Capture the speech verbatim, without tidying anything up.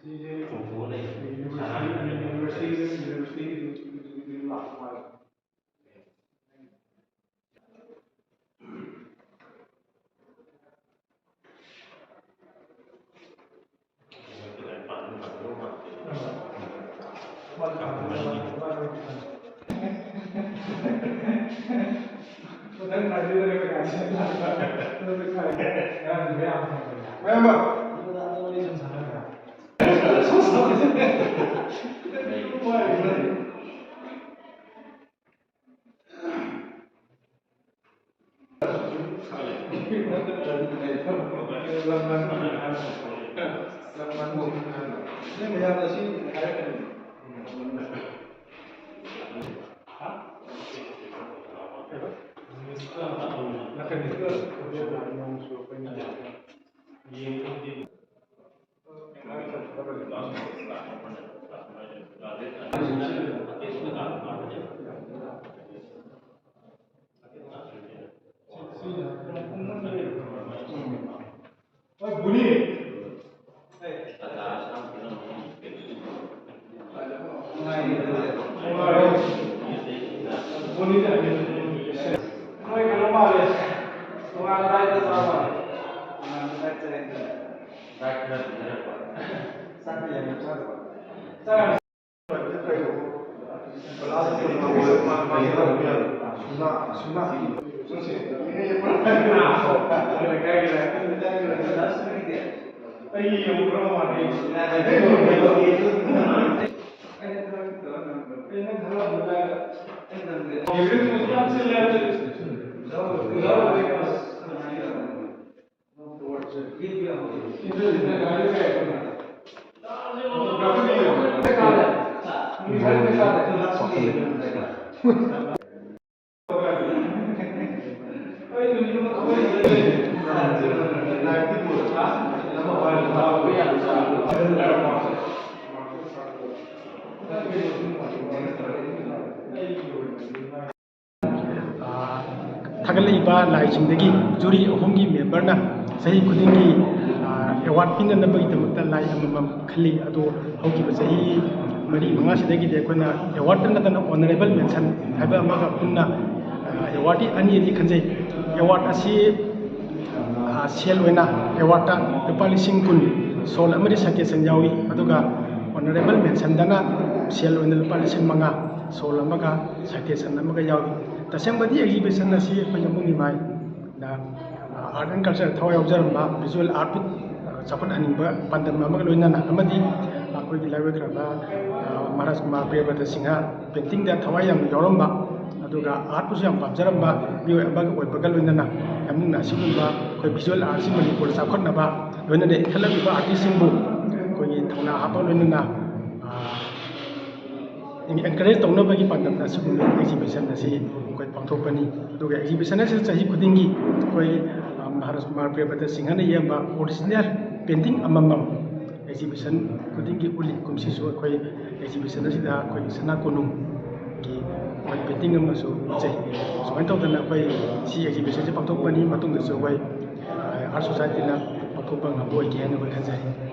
ꯁꯤꯁꯦ ꯆꯣꯡꯊꯣꯛꯑ ꯂꯩ꯫ ꯌꯨꯅꯤꯚꯔꯁꯤꯇꯤ, ꯌꯨꯅꯤꯚꯔꯁꯤꯇꯤꯒꯤ, ꯌꯨꯅꯤꯚꯔꯁꯤꯇꯤꯒꯤ ꯂꯥꯛꯄ ꯃꯥꯜꯂꯦ꯫ ꯊꯥꯒꯠꯂꯛꯏꯕ ꯂꯥꯏꯁꯤꯡꯗꯒꯤ ꯖꯨꯔꯤ ꯑꯍꯨꯝꯒꯤ ꯃꯦꯝꯕꯔꯅ ꯆꯍꯤ ꯈꯨꯗꯤꯡꯒꯤ ꯑꯦꯋꯥꯔꯗ ꯄꯤꯅꯅꯕꯒꯤꯗꯃꯛꯇ ꯂꯥꯏ ꯑꯃꯃꯝ ꯈꯜꯂꯤ꯫ ꯑꯗꯣ ꯍꯧꯈꯤꯕ ꯆꯍꯤ ꯃꯔꯤ ꯃꯉꯥꯁꯤꯗꯒꯤꯗꯤ ꯑꯩꯈꯣꯏꯅ ꯑꯦꯋꯥꯔꯗꯇ ꯅꯠꯇꯅ ꯑꯣꯅꯔꯦꯕꯜ ꯃꯦꯟꯁꯟ ꯍꯥꯏꯕ ꯑꯃꯒ ꯄꯨꯟꯅ ꯑꯦꯋꯥꯔꯗꯇꯤ ꯑꯅꯤ ꯑꯅꯤ ꯈꯟꯖꯩ꯫ ꯑꯦꯋꯥꯔꯗ ꯑꯁꯤ ꯁꯦꯜ ꯑꯣꯏꯅ ꯑꯦꯋꯥꯔꯗꯇ ꯂꯨꯄꯥ ꯂꯤꯁꯤꯡ ꯀꯨꯟ, ꯁꯣꯜ ꯑꯃꯗꯤ ꯁꯥꯏꯇꯦꯁꯟ ꯌꯥꯎꯏ꯫ ꯑꯗꯨꯒ ꯑꯣꯅꯔꯦꯕꯜ ꯃꯦꯟꯁꯟꯗꯅ ꯁꯦꯜ ꯑꯣꯏꯅ ꯂꯨꯄꯥ ꯂꯤꯁꯤꯡ ꯃꯉꯥ, ꯁꯣꯜ ꯑꯃꯒ ꯁꯥꯏꯇꯦꯁꯟ ꯑꯃꯒ ꯌꯥꯎꯏ꯫ ꯇꯁꯦꯡꯕꯗꯤ ꯑꯦꯛꯖꯤꯕꯤꯁꯟ ꯑꯁꯤ ꯑꯩꯈꯣꯏ ꯌꯥꯝꯕꯨꯡ ꯅꯤꯃꯥꯏꯅ ꯑꯥꯔꯠ ꯑꯦꯟ ꯀꯜꯆꯔ ꯊꯋꯥꯏ ꯌꯥꯎꯖꯔꯝꯕ, ꯚꯤꯖꯨꯋꯦꯜ ꯑꯥꯔꯠꯄꯨ ꯆꯥꯎꯈꯠꯍꯟꯅꯤꯡꯕ ꯄꯥꯟꯗꯝ ꯑꯃꯒ ꯂꯣꯏꯅꯅ ꯑꯃꯗꯤ ꯑꯩꯈꯣꯏꯒꯤ ꯂꯥꯏꯑꯣꯏꯈ꯭ꯔꯕ ꯃꯍꯥꯔꯥꯖ ꯀꯨꯃꯥꯔ ꯄ꯭ꯔꯤꯌꯕ꯭ꯔꯇ ꯁꯤꯡꯍ ꯄꯦꯟꯇꯤꯡꯗ ꯊꯋꯥꯏ ꯌꯥꯝꯅ ꯌꯥꯎꯔꯝꯕ, ꯑꯗꯨꯒ ꯑꯥꯔꯠꯄꯨꯁꯨ ꯌꯥꯝ ꯄꯥꯝꯖꯔꯝꯕ ꯃꯤꯑꯣꯏ ꯑꯃꯒ ꯑꯣꯏꯕꯒ ꯂꯣꯏꯅꯅ ꯌꯥꯝꯕꯨꯡꯅ ꯑꯁꯤꯒꯨꯝꯕ ꯑꯩꯈꯣꯏ ꯚꯤꯖꯨꯋꯦꯜ ꯑꯥꯔꯠꯁꯤ ꯃꯅꯤꯄꯨꯔꯗ ꯆꯥꯎꯈꯠꯅꯕ ꯂꯣꯏꯅꯅ ꯏꯟꯈꯠꯂꯛꯂꯤꯕ ꯑꯥꯔꯇꯤꯁꯁꯤꯡꯕꯨ ꯑꯩꯈꯣꯏꯒꯤ ꯊꯧꯅꯥ ꯍꯥꯞꯄ ꯂꯣꯏꯅꯅ ꯑꯦꯟꯀꯔꯦꯖ ꯇꯧꯅꯕꯒꯤ ꯄꯥꯟꯗꯝꯗ ꯑꯁꯤꯒꯨꯝꯕ ꯑꯦꯛꯖꯤꯕꯤꯁꯟ ꯑꯁꯤ ꯑꯩꯈꯣꯏ ꯄꯥꯡꯊꯣꯛꯄꯅꯤ꯫ ꯑꯗꯨꯒ ꯑꯦꯛꯖꯤꯕꯤꯁꯟ ꯑꯁꯤꯗ ꯆꯍꯤ ꯈꯨꯗꯤꯡꯒꯤ ꯑꯩꯈꯣꯏ ꯃꯍꯥꯔꯥꯖ ꯀꯨꯃꯥꯔ ꯄ꯭ꯔꯤꯌꯕ꯭ꯔꯇ ꯁꯤꯡꯍꯅ ꯌꯦꯛꯂꯝꯕ ꯑꯣꯔꯤꯖꯤꯅꯦꯜ ꯄꯦꯟꯇꯤꯡ ꯑꯃꯃꯝ ꯑꯦꯛꯖꯤꯕꯤꯁꯟ ꯈꯨꯗꯤꯡꯒꯤ ꯎꯠꯂꯤ꯫ ꯀꯨꯝꯁꯤꯁꯨ ꯑꯩꯈꯣꯏ ꯑꯦꯛꯖꯤꯕꯤꯁꯟ ꯑꯁꯤꯗ ꯑꯩꯈꯣꯏꯒꯤ ꯁꯅꯥ ꯀꯣꯅꯨꯡꯒꯤ ꯑꯩꯈꯣꯏ ꯄꯦꯟꯇꯤꯡ ꯑꯃꯁꯨ ꯎꯠꯆꯩ꯫ ꯁꯨꯃꯥꯏꯅ ꯇꯧꯗꯅ ꯑꯩꯈꯣꯏ ꯁꯤ ꯑꯦꯛꯖꯤꯕꯤꯁꯟꯁꯤ ꯄꯥꯡꯊꯣꯛꯄꯅꯤ꯫ ꯃꯇꯨꯡꯗꯁꯨ ꯑꯩꯈꯣꯏ ꯑꯥꯔꯠ ꯁꯣꯁꯥꯏꯇꯤꯅ ꯄꯥꯡꯊꯣꯛꯄ ꯉꯝꯕ ꯑꯣꯏꯒꯦ ꯍꯥꯏꯅ ꯑꯩꯈꯣꯏ ꯈꯟꯖꯩ꯫